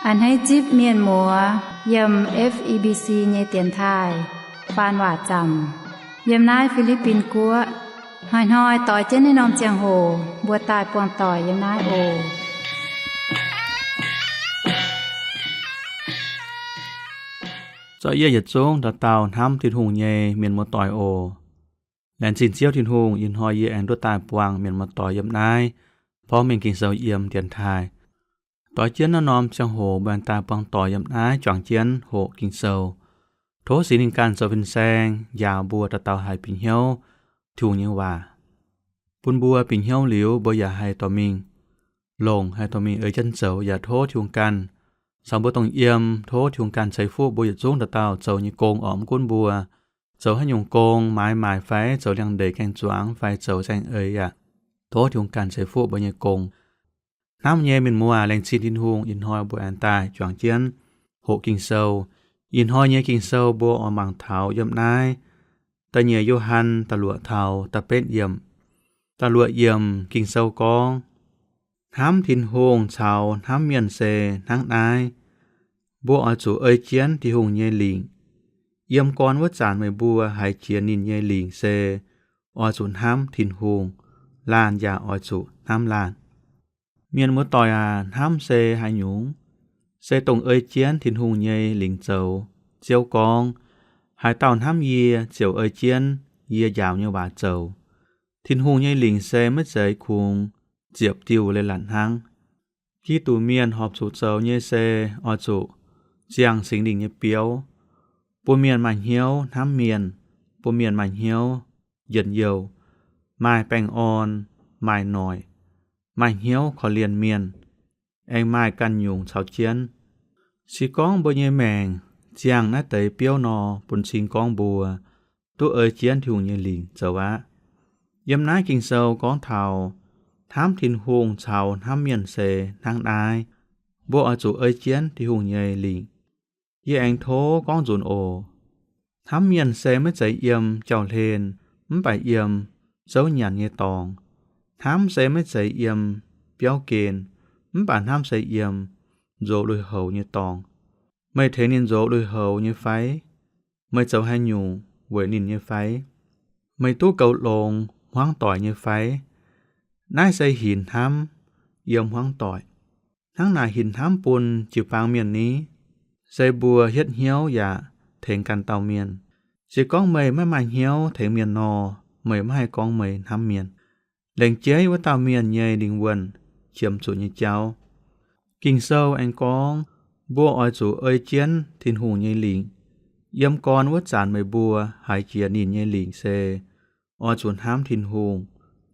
A'hneiv zipv mienh muoz yiem F E B C nyei dienx taaih faan waac zaamc yiem naaiv Fi^li^bin Guoqv. Hnoi-hnoi doix jienv naaiv norm ziangh hoc mbuo daaih buangh doic yiem naaiv oc. Zorqv yie yietc zungv dauh dauh hnamv Tin-Hungh nyei mienh muoz-doic oc. Laengz zingh Ziouv Tin-Hungh, ih hnoi yie aengx duqv daaih buangh mienh muoz-doic yiem naaiv porv mengh Ging-Sou yiem dienx taaih. Doix jienv naaiv norm ziangh hoc mbuo aengx daaih buangh doic yiem naaiv juangc jienv hoqc Ging-Sou. Tov Singx Lingh ganh zoux fin-saeng njaaux mbuo dauh dauh haih bieqc hnyouv Tin-Hungh nyei waac, bun mbuo bieqc hnyouv liuz mbuo yaac haih dorh mingh longc, haih dorh mingh ei jienv zoux. Yaac tov Tin-Hungh ganh caux mbuo dongh yiem. Tov Tin-Hungh ganh ceix fuqv mbuo yietc zungv dauh dauh zoux nyei gong, orqc mv gunv mbuo zoux haaix nyungc gong, maaiz maaic fai zoux liangx-ndeic gaeng-zuangx fai zoux saeng-eix aqv. Tov Tin-Hungh ganh ceix fuqv mbuo nyei gong. Hnamv nyei mienh muoz, laengz zingh Tin-Hungh, ih hnoi mbuo aengx daaih juangc jienv hoqc Ging-Sou. Ih hnoi nyei Ging-Sou mbuo oix mangc taux yiem naaiv da'nyeic Yo^han da'luoqc taux da'betv yiemc. Da'luoqc yiemc Ging-Sou gorngv, hnamv Tin-Hungh caux hnamv mienh se hnangv naaiv. Mbuo oix zuqc ei jienv Tin-Hungh nyei lingc. Yiem gorn wuov zanc meih mbuo haiz jiex ninh nyei lingc se oix zuqc hnamv Tin-Hungh. Laanh yaac oix zuqc hnamv laanh. Mienh muoz-doic aac, hnamv se haaix nyungc? Se dongh ei jienv Tin-Hungh nyei lingc zoux. Ziouv gorngv, haaix dauh hnamv yie ziouc ei jienv yie njaaux nyei waac zoux. Tin-Hungh nyei lingc se maiv zeiz kungx ziepc diuh leiz-latc hnangv. Giduc mienh horpc zuqc zoux nyei se oix zuqc ziangh Singx Lingh nyei biouv, bun mienh maaih hnyouv hnamv mienh, bun mienh maaih hnyouv njien-youh, maaih baengh orn, maaih noic, maaih hnyouv korv-lienh mienh, aengx maaih ganh nyungc caux jienv. Se gorngv mbuo nyei maengc ziangh naaiv deix biouv nor, bun cing gorngv mbuo duqv ei jienv Tin-Hungh nyei lingc zoux aqv. Yiem naaiv Ging-Sou gorngv taux hnamv Tin-Hungh caux hnamv mienh se hnangv naaiv. Mbuo oix zuqc ei jienv Tin-Hungh nyei lingc. Yie aengx tov gorngv nzunc oc. Hnamv mienh se maiv zeiz yiem jauv-hlen, mv baac yiem zouv nyanc nyei dorngx. Hnamv se maiv zeiz yiem biauv gen, mv baac hnamv se yiem nzox lui-houx nyei dorngx. Meih tengx ninh nzox lui-houx nyei fai? Meih zoux haaix nyungc weic ninh nyei fai? Meih duqv goux longx hmuangv doic nyei fai? Naaiv se hinc hnamv yiem hmuangv doic. Hnangv naaic hinc hnamv bun jiu-baang mienh ni? Se mbuo hietv hnyouv yaac tengx ganh dauh mienh. Se gorngv meih maiv maaih hnyouv tengx mienh nor, meih maiv haih gorngv meih hnamv mienh. Lengc jeiv wuov dauh mienh nyei lingh wuonh qiemx zuqc nyei jauv. Ging-Sou aengx gorngv, mbuo oix zuqc ei jienv Tin-Hungh nyei lingc. Yiem gorn wuov zanc meih mbuo haiz jiex ninh nyei lingc se oix zuqc hnamv Tin-Hungh.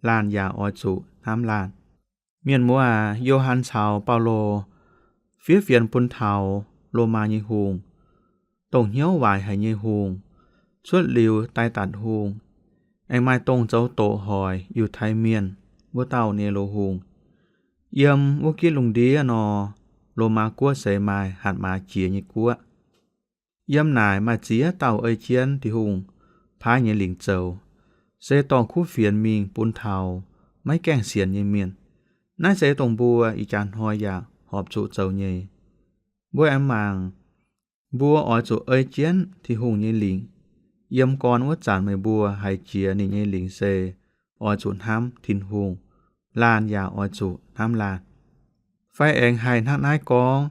Laanh yaac oix zuqc hnamv laanh. Mienh muoz aac, Yo^han caux Baulo fiev fienx bun taux Lomaa nyei hungh, dongh hnyouv waaic haic nyei hungh, cuotv liuz daaih datc hungh, aengx maaih dongh zoux doqc hoic Yiutai Mienh wuov dauh Nerlo Hungh. Yiem wuov gitv lungh ndiev nor, Lomaa Guoqv se maaih hatc maaz jiex nyei guoqv. Yiem naaic maaih ziex dauh ei jienv Tin-Hungh paaiv nyei lingc zoux, se dorh kuv fienx mingh bun taux maiv gaengh sienx nyei mienh. Naaiv se dongh mbuo ih jaax hnoi yaac horpc zuqc zoux nyei. Mbuo aengx mangc, mbuo oix zuqc ei jienv Tin-Hungh nyei lingc. Yiem gorn wuov zanc meih mbuo haiz jiex ninh nyei lingc se oix zuqc hnamv Tin-Hungh. Laanh yaac oix zuqc hnamv laanh. Fai aengx haih hnangv naaiv gorngv,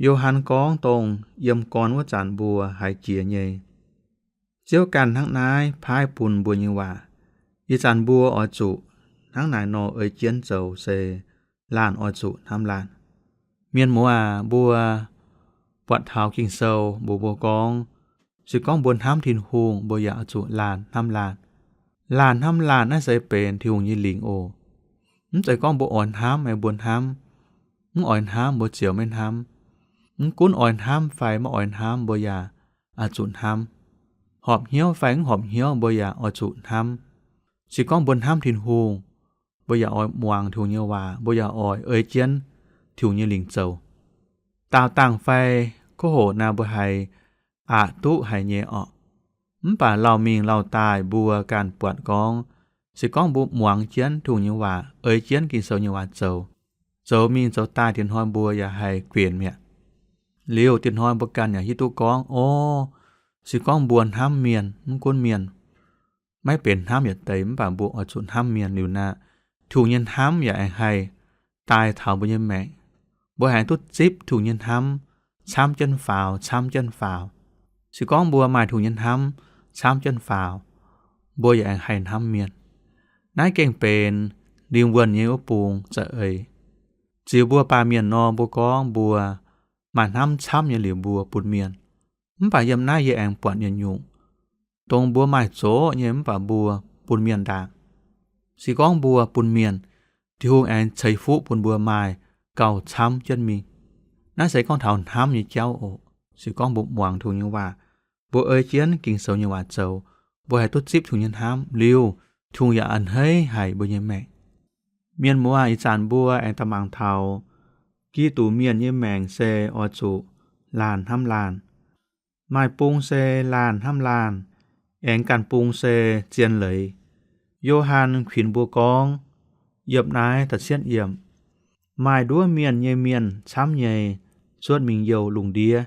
Yo^han gorngv dongh yiem gorn wuov zanc mbuo haiz jiex nyei. Ziouv ganh hnangv naaiv paaiv bun mbuo nyei waac. Ih zanc mbuo oix zuqc hnangv naaic nor ei jienv zoux se laanh oix zuqc hnamv laanh. Mienh muoz aac, mbuo buatc taux Ging-Sou mbuox mbuo gorngv, se gorngv mbuo hnamv Tin-Hungh, mbuo yaac oix zuqc laanh hnamv laanh. Laanh hnamv laanh naaiv se benx Tin-Hungh nyei lingc oc. Mv zeiz gorngv mbuo oix hnamv, mbuo hnamv. Mv oix hnamv, mbuo ziouc maiv hnamv. Mv gunv oix hnamv fai maiv oix hnamv, mbuo yaac oix zuqc hnamv. Horpc hnyouv fai mv horpc hnyouv, mbuo yaac oix zuqc hnamv. Se gorngv mbuo hnamv Tin-Hungh, mbuo yaac oix muangx Tin-Hungh nyei waac, mbuo yaac oix ei jienv Tin-Hungh nyei lingc zoux. Daauh dangh fai kuv hoqc naaiv mbuo haiz aqc duqv haic nyei orqc. Mv baac lauh mingh lauh daaih mbuo ganh buatc gorngv, se gorngv mbuo muangx jienv Tin-Hungh nyei waac, ei jienv Ging-Sou nyei waac zoux, zoux mingh zoux daaih, diex hnoi mbuo yaac haih guenx mi'aqv. Liuz dieh hnoi mbuo ganh yaac hiuv duqv gorngv, o, se gorngv mbuo hnamv mienh, mv gunv mienh maiv benx hnamv yietc deix, mv baac mbuo oix zuqc hnamv mienh liuz nor, Tin-Hungh nyei hnamv yaac aengx haih daaih taux mbuo nyei maengc. Mbuo aengx duqv zipv Tin-Hungh nyei hnamv camv jienv faaux, camv jienv faaux. Se gorngv mbuo maaih Tin-Hungh nyei hnamv camv jienv faaux, mbuo yaac aengx haih hnamv mienh. Naaiv gengh benx lingh wuonh nyei wuov bung za'eix. Ziux mbuo baamh mienh nor, mbuo gorngv mbuo maaih hnamv camv nyei liuz mbuo bun mienh. Mv baac yiem naaiv yie aengx buatc yietc nyungc, dongh mbuo maaih zoqv nyei mv baac mbuo bun mienh ndaangc. Se gorngv mbuo bun mienh, Tin-Hungh aengx ceix fuqv bun mbuo maaih gauh camv jienv mingh. Naaiv se gorngv taux hnamv nyei jauv oc. Se gorngv mbuo muangx Tin-Hungh nyei waac, mbuo ei jienv Ging-Sou nyei waac zoux, mbuo haih duqv zipv Tin-Hungh nyei hnamv liuz, Tin-Hungh yaac a'hneiv haic mbuo nyei maengc. Mienh muoz, ih zanc mbuo aengx daaih mangc taux Giduc mienh nyei maengc se oix zuqc laanh hnamv laanh. Maaih bung se laanh hnamv laanh, aengx ganh bung se zien leiz. Yo^han kuinx mbuo gorngv, yiem naaiv da'cietv yiemc, maaih nduov mienh nyei mienh camv nyei cuotv mingh youh lungh ndiev.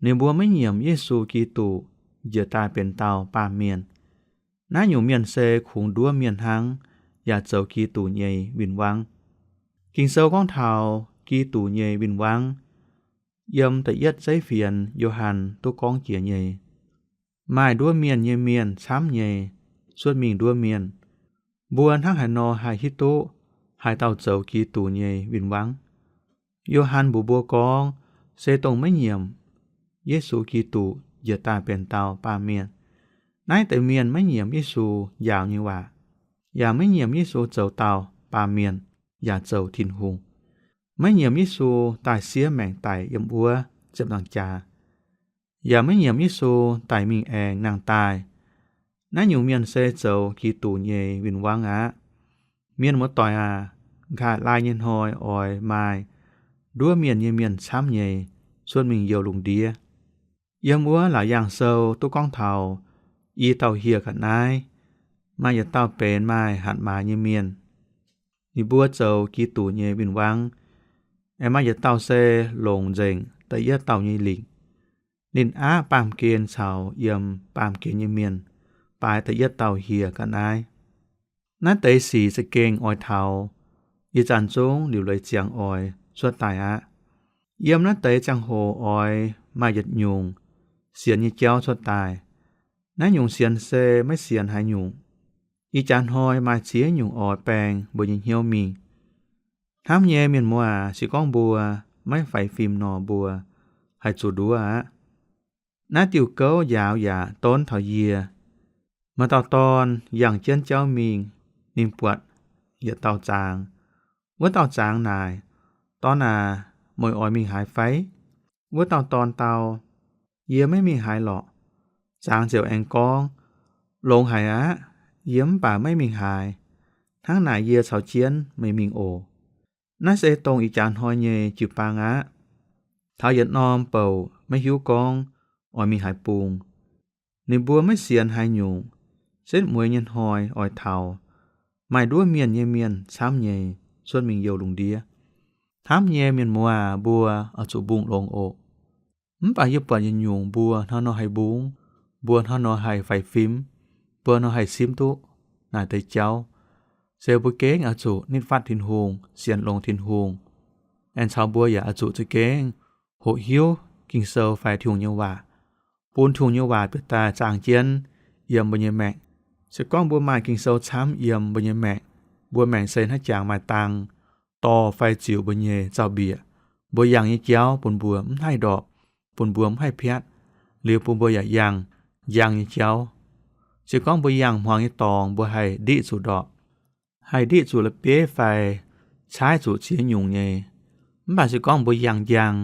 Ninh mbuo maiv nyiemc Yesu Giduc njiec daaih benx dauh baamh mienh. Naaiv nyungc mienh se kungx nduov mienh hnangv, yaac zoux Giduc nyei win-wangv. Ging-Sou gorngv taux Giduc nyei win-wangv yiem da'yietv zeiv fienx Yo^han duqv gorngv jiex nyei. Maaih nduov mienh nyei mienh camv nyei cuotv mingh nduov mienh. Mbuo hnangv haaix nor haih hiuv duqv haaix dauh zoux Giduc nyei win-wangv? Yo^han mbuox mbuo gorngv, se dongh maiv nyiemc Yesu Giduc njiec daaih benx dauh baamh mienh. Naaiv deix mienh maiv nyiemc Yesu njaaux nyei waac, yaac maiv nyiemc Yesu zoux dauh baamh mienh yaac zoux Tin-Hungh. Maiv nyiemc Yesu daaih siev maengc daic yiem wuov ziepc nzaangc jaax, yaac maiv nyiemc Yesu daic mingh aengx nangh daaih. Naaiv nyungc mienh se zoux Giduc nyei win-wangv aqv. Mienh muoz-doic aac, nqa'haav laai nyei hnoi oix maaih nduov mienh nyei mienh camv nyei cuotv mingh youh lungh ndiev. Yiem wuov Laauc Yaangh Sou duqv gorngv taux i dauh hieh ga'naaiv, maaih yietc dauh benx maaih hatc maaz nyei mienh. Ninh mbuo zoux Giduc nyei win-wangv. Aengx maaih yietc dauh se longc nzengc da'yietv dauh nyei lingc. Ninh aqv baamh gen caux yiem baamh gen nyei mienh baaix da'yietv dauh hieh ga'naaiv. Naaiv deix sic za'gengh oix taux ih zanc zungv liuc leiz ziangx oix cuotv daaih aqv. Yiem naaiv deix ziangh hoc oix maaih yietc nyungc sienx nyei jauv cuotv daaih. Naaiv nyungc sienx se maiv sienx haaix nyungc. Ih jaax hnoi maaih ziex nyungc oix baeng mbuo nyei hnyouv mingh. Hnamv nyei mienh muoz aac, se gorngv mbuo maiv faix fim nor, mbuo haih zuqc nduov aqv. Naaiv diuh gouv njaaux yaac donv taux yie. Maaih dauh dorn yangh jienv jauv mingh, ninh buatc yietc dauh zangx. Wuov dauh zangx naaic, Dorn aac, meih oix mingh haaix fai? Wuov dauh dorn dau, Yie maiv mingh haaix lorqc. Zangx ziouc aengx gorngv, Longx haic aqv. Yie mv baac maiv mingh haaix. Hnangv naaic yie caux jienv meih mingh oc. Naaiv se dongh ih jaax hnoi nyei jiu-baang aqv. Taux yietc norm bouc maiv hiuv gorngv oix mingh haaix bung. Ninh mbuo maiv sienx haaix nyungc. Setv mueiz nyei hnoi oix taux, maaih nduov mienh nyei mienh camv nyei cuotv mingh youh lungh ndiev. Hnamv nyei mienh muoz aac, mbuo oix zuqc mbungh longx oc. Mv baac yie buatc yietc nyungc mbuo hnangv nor haih mbungh, mbuo hnangv nor haih faix fim, mbuo nor haih simv duqv naaic deix jauv, se mbuo gengh oix zuqc nitv fatv Tin-Hungh, sienx longx Tin-Hungh. Aengx caux mbuo yaac oix zuqc za'gengh hoqc hiuv Ging-Sou fai Tin-Hungh nyei waac, bun Tin-Hungh nyei waac bieqc daaih zaang jienv yiem mbuo nyei maengc. Se gorngv mbuo maaih Ging-Sou camv yiem mbuo nyei maengc, mbuo maengc se hnangv jangx maaih dang dorh fai ziux mbuo nyei zaux-mbiec. Mbuo yangh nyei jauv bun mbuo mv haih ndorpc, bun mbuo mv haih piatv, liuz bun mbuo yaac yangh njang nyei jauv. Se gorngv mbuo yangh hmuangx nyei dorngx, mbuo haih ndiqv zuqc ndorpc, haih ndiqv zuqc la'bieiv fai caaiv zuqc ziex nyungc nyei. Mv baac se gorngv mbuo yangh njang,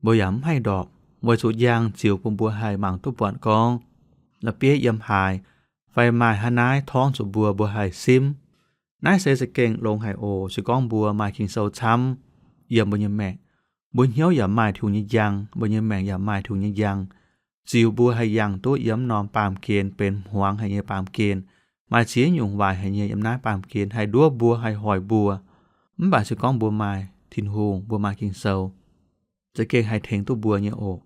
mbuo yaac mv haih ndorpc, weic zuqc njang ziux bun mbuo haih mangc duqv buatc gorngv la'bieiv yiem haaix, fai maaih haaix naaiv torngv zuqc mbuo, mbuo haih simv. Naaiv se za'gengh longx haic oc. Se gorngv mbuo maaih Ging-Sou camv yiem mbuo nyei maengc, mbuo hnyouv yaac maaih Tin-Hungh nyei njang, mbuo nyei maengc yaac maaih Tin-Hungh nyei njang, ziux mbuo haih yangh duqv yiem norm baamh gen benx hmuangx haic nyei baamh gen. Maaih ziex nyungc waaic haic nyei yiem naaiv baamh gen haih nduov mbuo, haih hoic mbuo. Mv baac se gorngv mbuo maaih Tin-Hungh, mbuo maaih Ging-Sou, za'gengh haih tengx duqv mbuo nyei oc.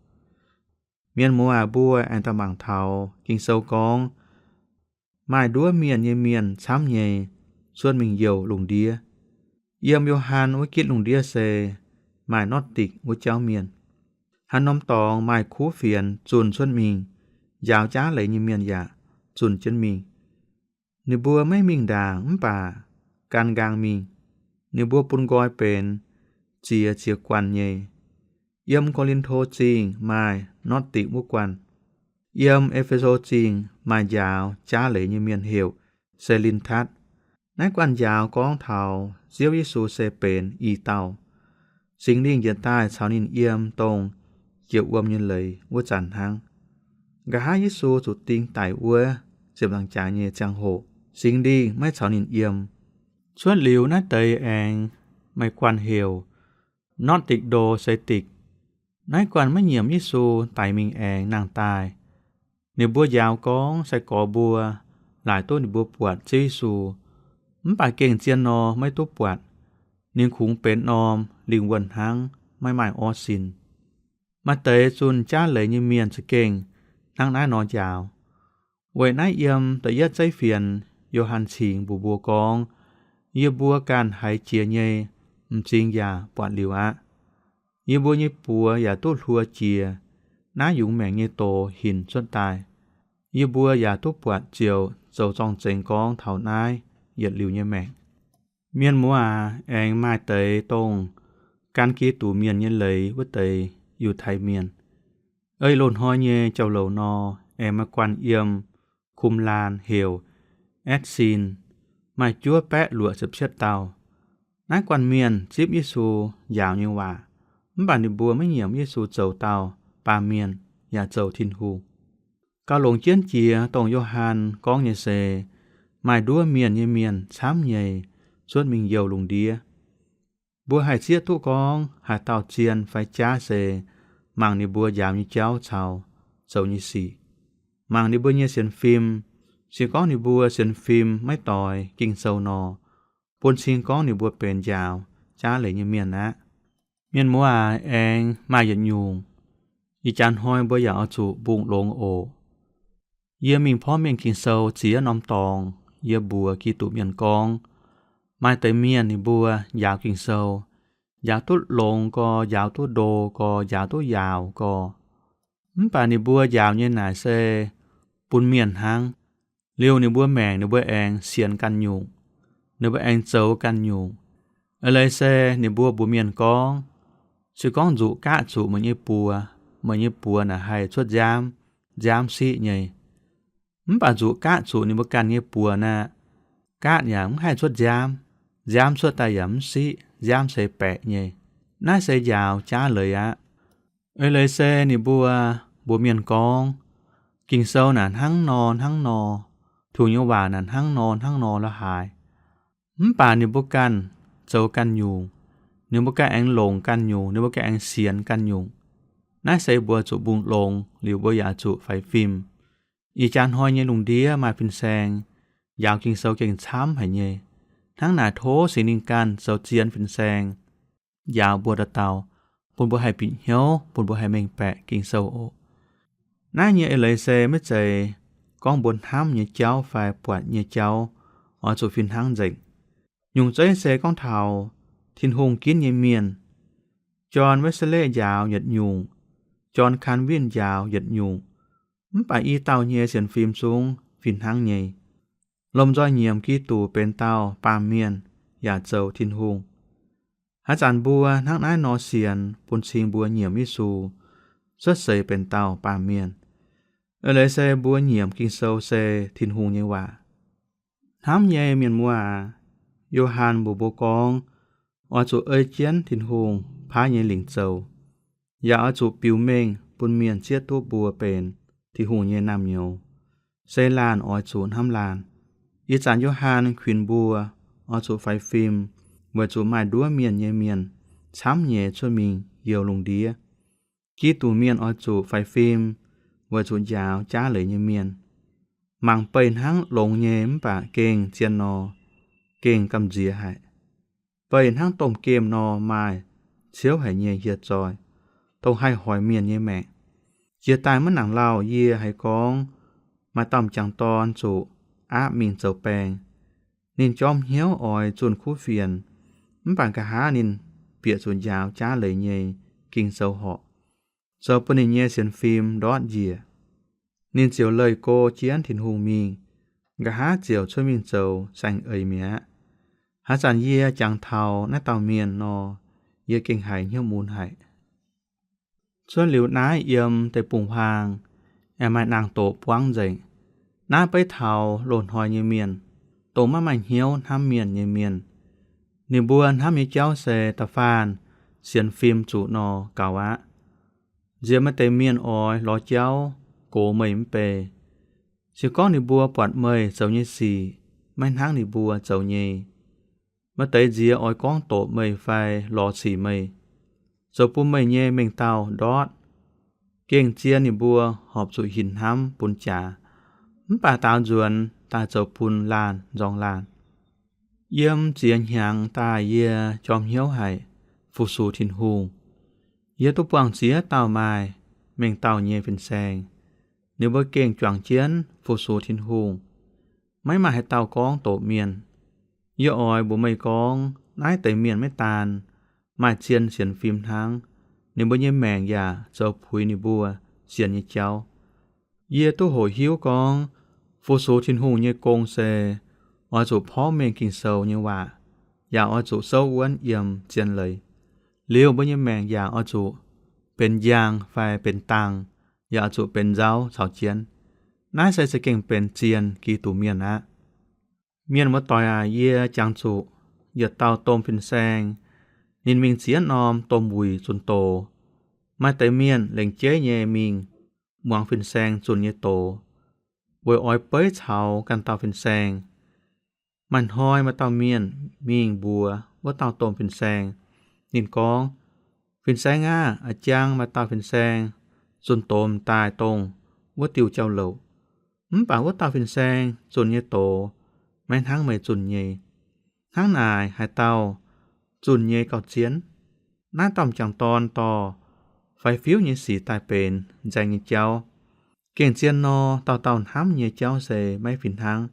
Mienh muoz aac, mbuo aengx daaih mangc taux Ging-Sou gorngv, maaih nduov mienh nyei mienh camv nyei cuotv mingh youh lungh ndiev. Yiem Yo^han wuov gitv lungh ndiev se maaih Notv^dikc wuov jauv mienh. Haaix norm dorngx maaih kuv fienx zunh cuotv mingh njaaux jaav leiz nyei mienh yaac zunh jienv mingh. Ninh mbuo maiv mingh ndaangc mv baac gan nqaang mingh. Ninh mbuo bun nqoi benx ziex ziex guanh nyei. Yiem Ko^lin^to Zingh maaih Notv^dikc wuov guanh. Yiem E^fe^so Zingh maaih njaaux jaav leiz nyei mienh heuc Se^lin^tatv. Naaiv guanh njaaux gorngv taux Ziouv Yesu se benx i dauh. Singx Lingh njiec daaih caux ninh yiem dongh jiex wuom nyei leiz wuov zanc hnangv. Nqa'haav Yesu zuqc ding daic wuov ziepc nzaangc jaax nyei ziangh hoc, Singx Lingh maiv caux ninh yiem. Cuotv liuz naaiv deix aengx maaih guanh heuc Notv^dikc Ndo Se^dikc. Naaiv guanh maiv nyiemc Yesu daic mingh aengx nangh daaih. Ninh mbuo njaaux gorngv sai-gorx mbuo laaic duqv ninh mbuo buatc Ziouv Yesu, mv baac gengh zien nor maiv duqv buatc. Ninh kungx benx norm lingh wuonh hnangv, maiv maaih orv sin. Maaih deix zunh jaav leiz nyei mienh za'gengh hnangv naaiv nor njaaux. Weic naaiv yiem da'yietv zeiv fienx Yo^han Cingx mbuox mbuo gorngv, yie mbuo ganh haiz jiex nyei, m'zing yaac buatc liuz aqv. Yie mbuo nyei buoz yaac duqv hluo jiex naaiv yungz maengc nyei doz hinc cuotv daaih. Yie mbuo yaac duqv buatc ziouc zoux zorng-zengx gorngv taux naaiv yietc liuz nyei maengc. Mienh muoz aac, aengx maaih deix dongh gan Giduc mienh nyei leiz wuov deix Yiutai Mienh. Ei loz-hnoi nyei jauv-louc nor, aengx maaih guanh yiem Kumlaan heuc Atc^sin, maaih juov baeqv luoqc ziepc cietv dauh. Naaiv guanh mienh zipv Yesu njaaux nyei waac, mv baac ninh mbuo maiv nyiemc Yesu zoux dauh baamh mienh yaac zoux Tin-Hungh. Gauh longc jienv jiex dongh Yo^han gorngv nyei se, maaih nduov mienh nyei mienh camv nyei cuotv mingh youh lungh ndiev. Mbuo haih zieqv duqv gorngv haaix dauh zien fai jaav se mangc ninh mbuo njaaux nyei jauv caux zoux nyei sic, mangc ninh mbuo nyei sienx fim. Se gorngv ninh mbuo sienx fim maiv doix Ging-Sou nor, bun cing gorngv ninh mbuo benx njaaux jaav leiz nyei mienh aqv. Mienh muoz aac, aengx maaih yietc nyungc, ih jaax hnoi mbuo yaac oix zuqc mbungh longx oc. Yie mingh porv mengh Ging-Sou ziex norm dorngx, yie mbuox Giduc mienh gorngv, maaih deix mienh ninh mbuo njaaux Ging-Sou, njaaux duqv longx gorx, njaaux duqv ndo gorx, njaaux duqv yaauc gorx. Mv baac ninh mbuo njaaux nyei naaic se bun mienh hnangv. Liuz ninh mbuo maengc ninh mbuo aengx sienx ganh nyungc, ninh mbuo aengx zoux ganh nyungc. Eix leiz se ninh mbuo mbuox mienh gorngv, se gorngv nzuqc gaatv zuqc meih nyei buoz, meih nyei buoz naaic haih cuotv nziaamv, nziaamv siqv nyei. Mv baac nzuqc gaatv zuqc ninh mbuo ganh nyei buoz naaic, gaatv yaac mv haih cuotv nziaamv, nziaamv cuotv daaih yaac mv siqv, nziaamv se baeqc nyei. Naaiv se njaaux jaav leiz aqv. Eix leiz se ninh mbuo mbuox mienh gorngv, Ging-Sou naaic hnangv nor hnangv nor, Tin-Hungh nyei waac naaic hnangv nor hnangv nor la'haaix. Mv baac ninh mbuo ganh zoux ganh nyungc, ninh mbuo ganh aengx longc ganh nyungc, ninh mbuo ganh aengx sienx ganh nyungc. Naaiv se mbuo zuqc mbungh longx liuz mbuo yaac zuqc faix fim. Ih jaax hnoi nyei lungh ndiev maaih fin-saeng njaaux Ging-Sou gengh camv haic nyei. Hnangv naaic tov Singx Lingh ganh zoux zien fin-saeng njaaux mbuo dauh dauh, bun mbuo haih bieqc hnyouv, bun mbuo haih mengh baeqc Ging-Sou oc. Naaiv nyei eix leiz se maiv zeiz gorngv mbuo hnamv nyei jauv fai buatc nyei jauv oix zuqc fih hnangv nzengc. Nyungc zeiv se gorngv taux Tin-Hungh ginv nyei mienh. John Wesley njaaux yietc nyungc, John Calvin njaaux yietc nyungc, mv baac i dauh nyei sienx fim zungv fih hnangv nyei. Lomh nzoih nyiemc Giduc benx dauh baamh mienh yaac zoux Tin-Hungh. Haaix zanc mbuo hnangv naaiv nor sienx bun cing mbuo nyiemc Yesu, cuotv seix benx dauh baamh mienh. Eix leiz se mbuo nyiemc Ging-Sou se Tin-Hungh nyei waac. Hnamv nyei mienh muoz aac, Yo^han mbuox mbuo gorngv, oix zuqc ei jienv Tin-Hungh paaiv nyei lingc zoux, yaac oix zuqc biux mengh bun mienh zieqv duqv mbuo benx Tin-Hungh nyei naamh nyouz. Se laanh oix zuqc hnamv laanh. Ih zanc Yo^han kuinx mbuo oix zuqc faix fim, weic zuqc maaih nduov mienh nyei mienh camv nyei cuotv mingh youh lungh ndiev. Giduc mienh oix zuqc faix fim, weic zuqc njaaux jaav leiz nyei mienh. Mangc beih hnangv longx nyei mv baac gengh zien nor, gengh gamh nziex haic. Beih hnangv domh gemh nor maaih ciouv haic nyei hieh zoi. dongh haih hoic mienh nyei maengc. Jiex daaih maiv nangc lauh yie haiz gorngv maaih dauh m'jangc dorn zuqc aapv mingh zoux baeng. Ninh jorm hnyouv oix zunh kuv fienx, mv baac nqa'haav ninh bieqc zuqc njaaux jaav leiz nyei Ging-Sou horpc, zoux bun ninh nyei sienx fim ndortv njiec. Ninh ziouc leih go jienv Tin-Hungh mingh, nqa'haav ziouc cuotv mingh zoux saeng-eix mi'aqv. Haaix zanc yie jangx taux naaiv dauh mienh nor, yie gengh haiz hnyouv mun haic. Cuotv liuz naaiv yiem deic-bung-huaang, aengx maaih naang-doqc buangv nzengc. Naaiv beiv taux loz-hnoi nyei mienh, dongh maiv maaih hnyouv hnamv mienh nyei mienh. Ninh mbuo hnamv nyei jauv se da'faanh sienx fim zuqc nor gaux aqv. Nziex maaih deix mienh oix lorz jauv gox meih mv bei. Se gorngv ninh mbuo buatc meih zoux nyei sic maiv hnangv ninh mbuo zoux nyei, maaih deix nziex oix gorngv doqc meih fai lorz cingx meih, zoux bun meih nyei mengh dauh ndortv. Gengh zien ninh mbuo horpc zuqc hinc hnamv bun jaax, mv baac daaux nzuonx daaih zoux bun laanh nzorng laanh. Yiem ziex hnyangx daaih yie jorm hnyouv haic fu-sux Tin-Hungh. Yie duqv buangh ziex dauh maaih mengh dauh nyei fin-saeng. Ninh mbuo gengh juangc jienv fu-sux Tin-Hungh. Maiv maaih haaix dauh gorngv doqc mienh. Yie oix mbuox meih gorngv, naaiv deix mienh maiv daan maaih zien sienx fim hnangv, ninh mbuo nyei maengc yaac zoux puix ninh mbuo sienx nyei jauv. Yie duqv hoqc hiuv gorngv, fu-sux Tin-Hungh nyei gong se oix zuqc porv mengh Ging-Sou nyei waac, yaac oix zuqc souv wuonv yiem zien leiz. Liuz mbuo nyei maengc yaac oix zuqc benx njang fai benx dangh, yaac oix zuqc benx nzauv caux jienv. Naaiv se za'gengh benx zien Giduc Mienh aqv. Mienh muoz-doic aac, yie jangx zuqc yietc dauh domh fin-saeng. Ninh mingh ziex norm domh wuic zunh doz. Maaih deix mienh lengc jeiv nyei mingh muangx fin-saeng zunh nyei doz, weic oix beiv caux ganh dauh fin-saeng. Maaih hnoi maaih dauh mienh mingh mbuox wuov dauh domh fin-saeng. Ninh gorngv, Fin-saeng aah! A'jang maaih dauh fin-saeng zunh doz m'daaih dongh wuov diuh jauv-louc. Mv baac wuov dauh fin-saeng zunh nyei doz maiv hnangv meih zunh nyei. Hnangv naaic haaix dauh zunh nyei gauh zien? Naaiv dauh m'jangc dorn dorh faix-fiuv nyei sic daaih benx nzaeng nyei jauv. Gengh zien nor, dauh dauh hnamv nyei jauv se maiv fih hnangv.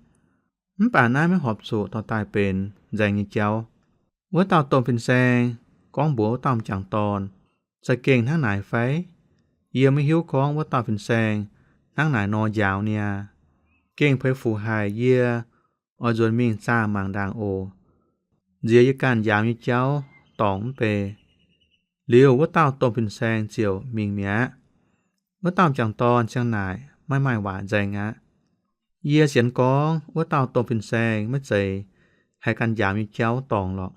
Mv baac naaiv maiv horpc zuqc dorh daaih benx nzaeng nyei jauv. Wuov dauh domh fin-saeng gorngv mbuox wuov dauh m'jangc dorn, Za'gengh hnangv naaic fai? Yie maiv hiuv gorngv wuov dauh fin-saeng hnangv naaic nor njaaux niaa. Gengh peix fuc haic yie oix nzuonx mingh zaah mangc ndaangc oc. Nziex yie ganh njaaux nyei jauv dorngc mv bei. Liuz wuov dauh domh fin-saeng ziouc mingh mi'aqv. Wuov dauh m'jangc dorn ziang naaic maiv maaih waac nzaeng aqv. Yie sienx gorngv wuov dauh domh fin-saeng maiv zeiz haih ganh njaaux nyei jauv dorngc lorqc.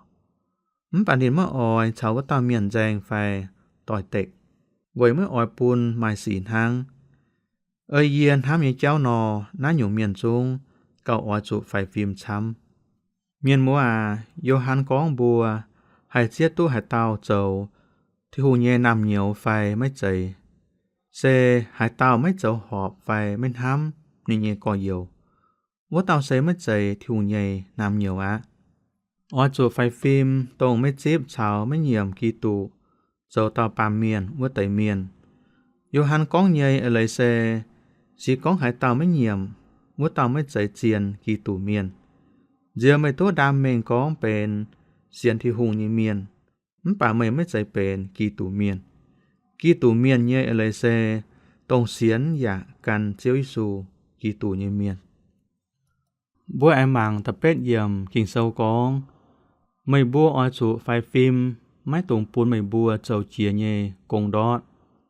Mv baac ninh maiv oix caux wuov dauh mienh nzaeng fai doix-dekc, weic maiv oix bun maaih sic hnangv. Ei yie hnamv nyei jauv nor, naaiv nyungc mienh zungv gauh oix zuqc faix fim camv. Mienh muoz aac, Yo^han gorngv mbuo haih zieqv duqv haaix dauh zoux Tin-Hungh nyei naamh nyouz fai maiv zeiz, se haaix dauh maiv zoux horpc fai maiv hnamv ninh nyei gorx-youz, wuov dauh se maiv zeiz Tin-Hungh nyei naamh nyouz aqv. Oix zuqc faix fim dongh maiv zipv caux maiv nyiemc Giduc zoux dauh baamh mienh wuov deix mienh. Yo^han gorngv nyei eix leiz se, se gorngv haaix dauh maiv nyiemc, wuov dauh maiv zeiz zien Giduc Mienh. Nziex meih duqv ndaam mengh gorngv benx sienx Tin-Hungh nyei mienh, mv baac meih maiv zeiz benx Giduc Mienh. Giduc Mienh nyei eix leiz se dongh sienx yaac gan Ziouv Yesu, Giduc nyei mienh. Mbuo aengx mangc da'betv yiemc Ging-Sou gorngv, meih mbuo oix zuqc faix fim, maiv dungx bun meih mbuo zoux jiex nyei gong ndortv,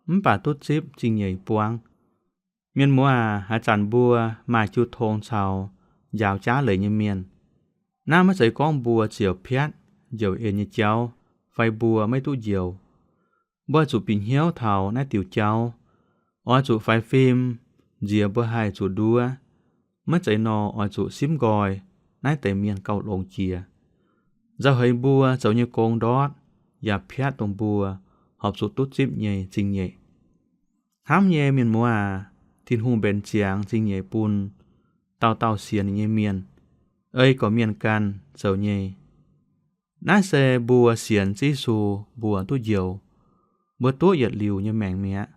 mv baac duqv zipv zingh nyeic buangv. Mienh muoz aac, haaix zanc mbuo maaih jiu tong caux njaaux jaav leiz nyei mienh, naaiv maiv zeiz gorngv mbuo ziouc piatv njoux en nyei jauv fai mbuo maiv duqv njoux. Mbuo zuqc bieqc hnyouv taux naaiv diuc jauv, oix zuqc faix fim, nziex mbuo haih zuqc nduov. Maiv zeiz nor, oix zuqc simv nqoi naaiv deix mienh gauh longx jiex, nzauh heix mbuo zoux nyei gong ndortv, yaac piatv dongh mbuo horpc zuqc duqv zipv nyei zingh nyeic. Hnamv nyei mienh muoz aac, Tin-Hungh mbenc ziangx zingh nyeic bun dauh dauh sienx ninh nyei mienh, ei gorqv-mienh ganh zoux nyei. Naaiv se mbuo sienx Ziouv Yesu mbuo duqv njoux. mbuo duqv yietc liuz nyei maengc mi'aqv.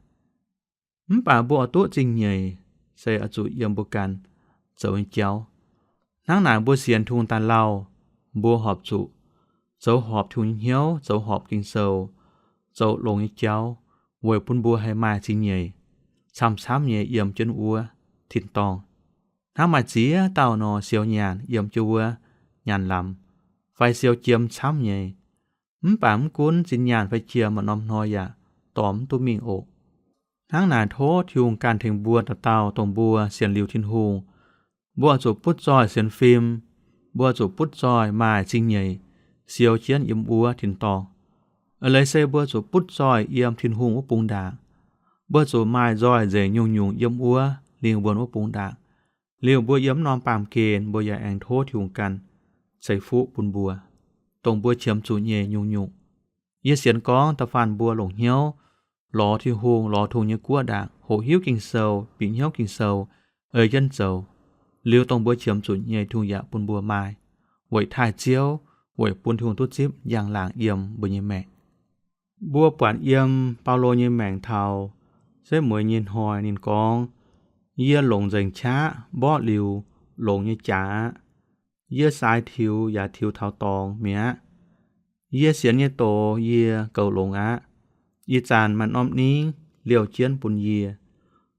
Mv baac mbuo oix duqv zingh nyeic se oix zuqc yiem mbuo ganh zoux nyei jauv. Hnangv naaic mbuo sienx Tin-Hungh daaih lauh, mbuo horpc zuqc zoux horpc Tin-Hungh nyei hnyouv, zoux horpc Ging-Sou, zoux longx nyei jauv, weic bun mbuo haih maaih zingh nyeic camv-camv nyei yiem jienv wuov tin-dorngh. Hnangv maaih ziex dauh nor siou nyaanh yiem jienv wuov nyaanh lamz, fai siou jiem camv nyei. Mv baac mv gunv zinh nyaanh fai jiem, maaih norm hnoi yaac dorh mv duqv mingh oc. Hnangv naaic tov Tin-Hungh ganh tengx mbuo dauh dauh dongh mbuo sienx liuz Tin-Hungh, mbuo oix zuqc butv zoih sienx fim, mbuo oix zuqc butv zoih maaih zingh nyeic siou jienv yiem wuov tin-dorngh. Eix leiz se mbuo zuqc butv zoih yiem Tin-Hungh wuov bung ndaangc. Mbuo zuqc maaih nzoih nzengc nyungc-nyungc yiem wuov lingh wuonh wuov bung ndaangc. Liuz mbuo yiem norm baamh gen mbuo yaac aengx tov Tin-Hungh ganh ceix fuqv bun mbuo, dongh mbuo qiemx zuqc nyei nyungc-nyungc. Yie sienx gorngv da'faanh mbuo longc hnyouv lorz Tin-Hungh, lorz Tin-Hungh nyei guoqv ndaangc, hoqc hiuv Ging-Sou, bieqc hnyouv Ging-Sou, ei jienv zoux, liuz dongh mbuo qiemx zuqc nyei Tin-Hungh yaac bun mbuo maaih, weic taaih Ziouv, weic bun Tin-Hungh duqv zipv njang-laangc yiem mbuo nyei maengc. Mbuo buatc yiem Baulo nyei maengc taux setv mueiz nyei hnoi ninh gorngv, yie longc nzengc qaqv mborqv liuz longx nyei jaax aqv. Yie saaix tiux yaac tiux taux dorngx mi'aqv. Yie sienx nyei doz yie goux longx aqv. Ih zanc maaih norm ningv liouh jienv bun yie,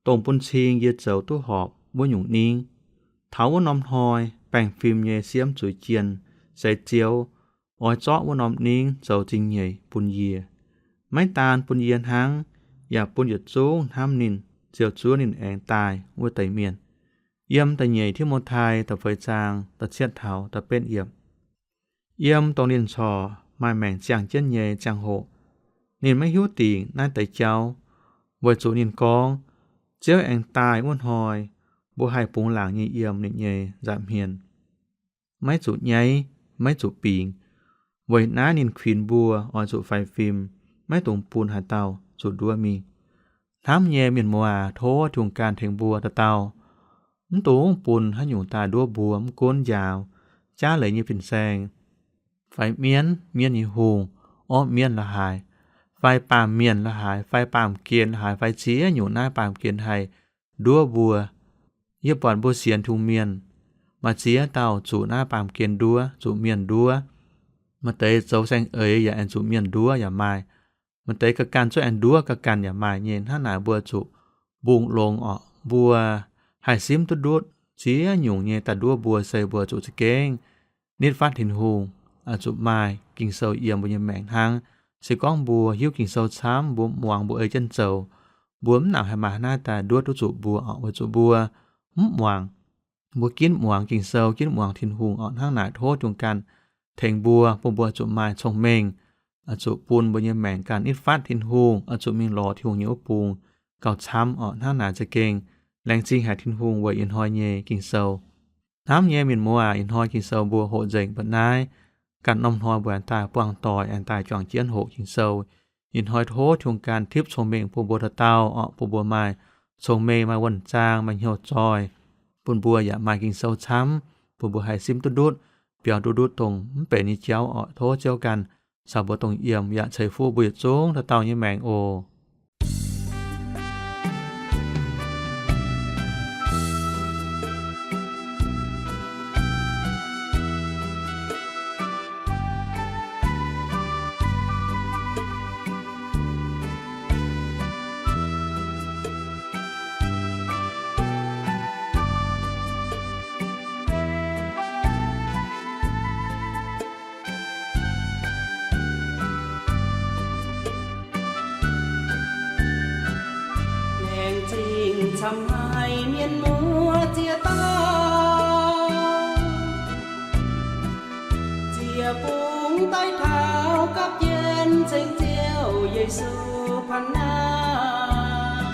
dongh bun cing yie zoux duqv horpc wuov nyungc ningv. Taux wuov norm hnoi baengh fim nyei siemv zuiz jien, se Ziouv, oix zorqv wuov norm ningv zoux zingh nyeic bun yie. Maiv daan bun yie hnangv, yaac bun yietc zungv hnamv ninh, ziouc zuov ninh aengx daaih wuov deix mienh. Yiem da'nyeic Ti^mo^tai da'feix zaang da'cietv taux da'betv yiemc. Yiem dongh ninh corc maaih maengc ziangh jienv nyei ziangh hoc, ninh maiv hiuv dingc naaiv deix jauv, weic zuqc ninh gorngv, Ziouv aengx daaih wuov hnoi, mbuo haih bungx laangc nyei yiem ninh nyei nza'hmien. Maiv zuqc nyaiv, maiv zuqc bingx. Weic naaiv ninh kuinx mbuo oix zuqc faix fim, maiv dungx bun haaix dauh zuqc nduov mingh. Hnamv nyei mienh muoz aac, tov Tin-Hungh ganh tengx mbuo dauh dauh, mv dungx bun haaix nyungc daaih nduov mbuo, mv gunv njaaux jaav leiz nyei fin-saeng, fai mienv, mienv nyei hungh, orqv mienv la'haaix, fai baamh mienh la'haaix, fai baamh gen la'haaix, fai ziex nyungc naaiv baamh gen haih nduov mbuo. Yie buatc mbuo sienx Tin-Hungh mienh, maaih ziex dauh zuqc naaiv baamh gen nduov, zuqc mienh nduov. Maaih deix zoux saeng-eix yaac aengx zuqc mienh nduov yaac maaih. Maaih deix ga'ganh zuqc aengx nduov ga'ganh yaac maaih nyei. Hnangv naaic mbuo zuqc mbungh longx orqc. Mbuo haih simv duqv ndutv ziex nyungc nyei daaih nduov mbuo se mbuo zuqc za'gengh nitv fatv Tin-Hungh, zuqc maaih Ging-Sou yiem mbuo nyei maengc hnangv. Se gorngv mbuo hiuv Ging-Sou camv, mbuo muangx, mbuo ei jienv zoux, mbuo mv nangc haih maaih naaiv daaih nduov duqv zuqc mbuo orqc, weic zuqc mbuo mv muangx. Mbuo ginv muangx Ging-Sou, ginv muangx Tin-Hungh orqc. Hnangv naaic tov Tin-Hungh ganh tengx mbuo, bun mbuo zuqc maaih cong-mengh, zuqc bun mbuo nyei maengc ganh nitv fatv Tin-Hungh, zuqc mingh lorz Tin-Hungh nyei wuov bung gauh camv orqc. Hnangv naaic za'gengh laengz zingh haic Tin-Hungh weic ih hnoi nyei Ging-Sou. Hnamv nyei mienh muoz aac, ih hnoi Ging-Sou mbuo hoqc nzengc mbuo naaiv. Ganh norm hnoi mbuo aengx daaih buangh doic, aengx daaih juangc jienv hoqc Ging-Sou. Ih hnoi tov Tin-Hungh ganh tipv cong-mengh bun mbuo dauh dauh orqc, bun mbuo maaih cong-mengh, maaih wuonh zaang, maaih hnyouv zoih, bun mbuo yaac maaih Ging-Sou camv, bun mbuo haih simv duqv ndutv, biaux duqv ndutv dongh mv benx nyei jauv orqc. Tov Ziouv ganh caux mbuo dongh yiem yaac ceix fuqv mbuo yietc zungv dauh dauh nyei maengc oc. Laengz zingh camv haic mienh muoz ziex dauh, ziec bungx daaih taux gapv jienv ceng Ziouv Yesu panh naaiv.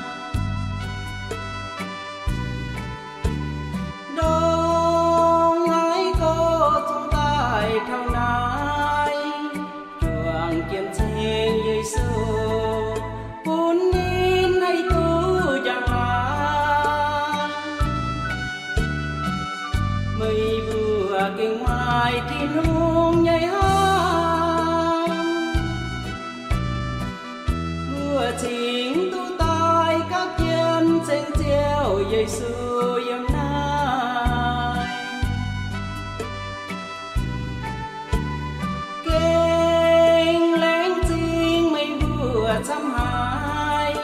Ndongc haaix gorx zungv daaih taux naaiv, juangc jienv ceng Yesu, bun ninh haih duqv njang-laangc. Meih mbuo gengh maaih Tin-Hungh nyei hnamv. Yesu yiem naaiv. Gengh laengz zingh meih mbuo camv haic,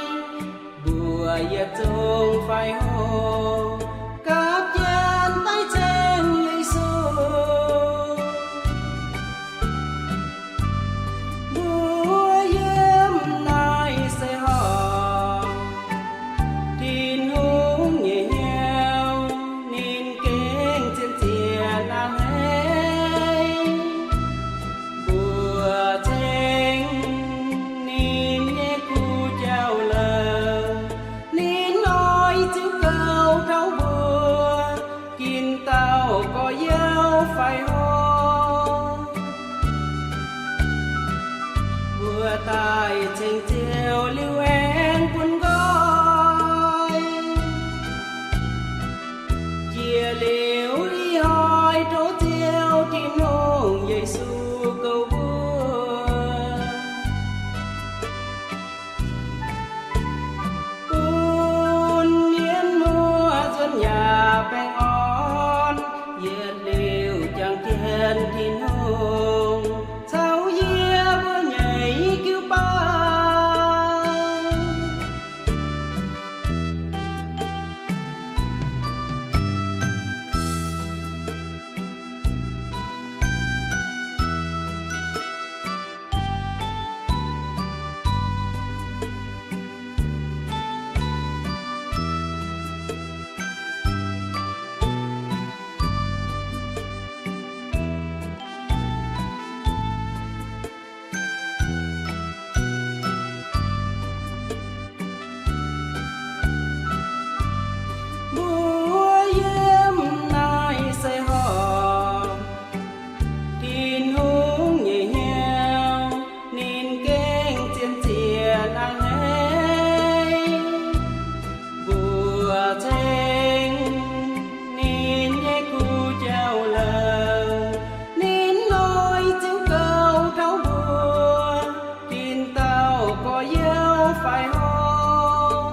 mbuo yietc zungv faix hoc gapv jienv daaih ceng Yesu. Mbuo yiem naaiv seix horngh, Tin-Hungh nyei hnyouv ninh gengh zien ziex naaiv hleix. Mbuo ceng ninh nyei kuv jauv-louc, ninh oix ziux gouv taux mbuo, ginv dauh gorx-youz faix hoc. Mbuo daaih ceng Ziouv liuz aengx bun nqoi. Jiex liuz ih hnoi tov Ziouv Tin-Hungh Yesu goux mbuo, bun mienh muoz nzuonx yaac baengh orn. Yietc liuz jangx jienv Tin-Hungh caux yie mbuo nyei jiu-baang. Mbuo yiem naaiv seix horngh, Tin-Hungh nyei hnyouv ninh gengh zien ziex naaiv hleix. Mbuo ceng ninh nyei kuv jauv-louc, ninh oix ziux gouv taux mbuo, ginv dauh gorx-youz faix hoc.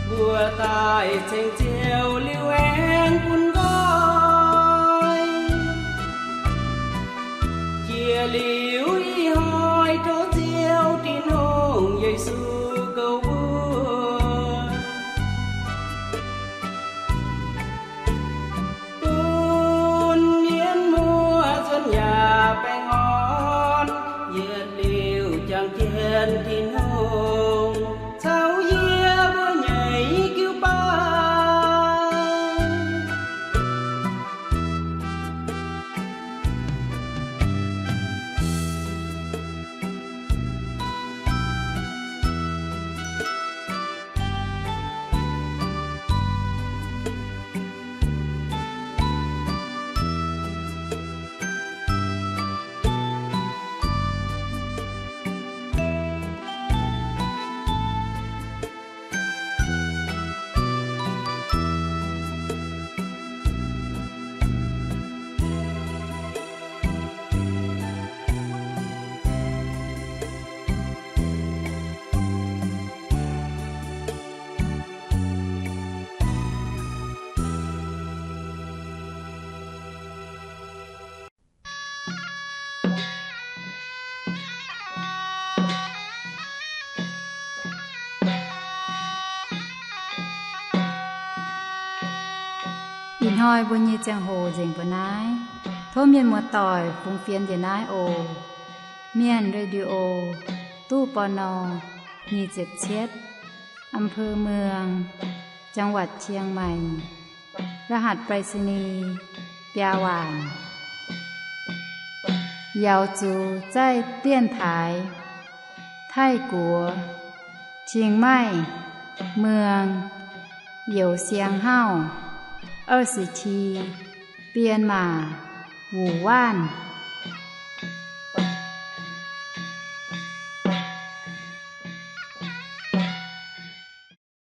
Mbuo daaih ceng Ziouv liuz aengx bun nqoi. Jiex liuz ih hnoi tov Ziouv Tin-Hungh Yesu goux mbuo, bun mienh muoz nzuonx yaac baengh orn. Yietc liuz jangx jienv Tin-Hungh caux yie mbuo nyei jiu-baang. Ih hnoi mbuo nyei ziangh hoc nzengc mbuo naaiv. Tov mienh muoz-doic fungx fienx njiec naaiv oc. Mienh Radio, ตู้ ปณ. nyic ziepc cietv, อำเภอเมือง จังหวัดเชียงใหม่ รหัสไปรษณีย์ biaa waanc. 瑶族在电台 Taiv-Guoqv เชียงใหม่เมือง Yous Siang Hauv 二十七 Bienh Maac Wuc Waanv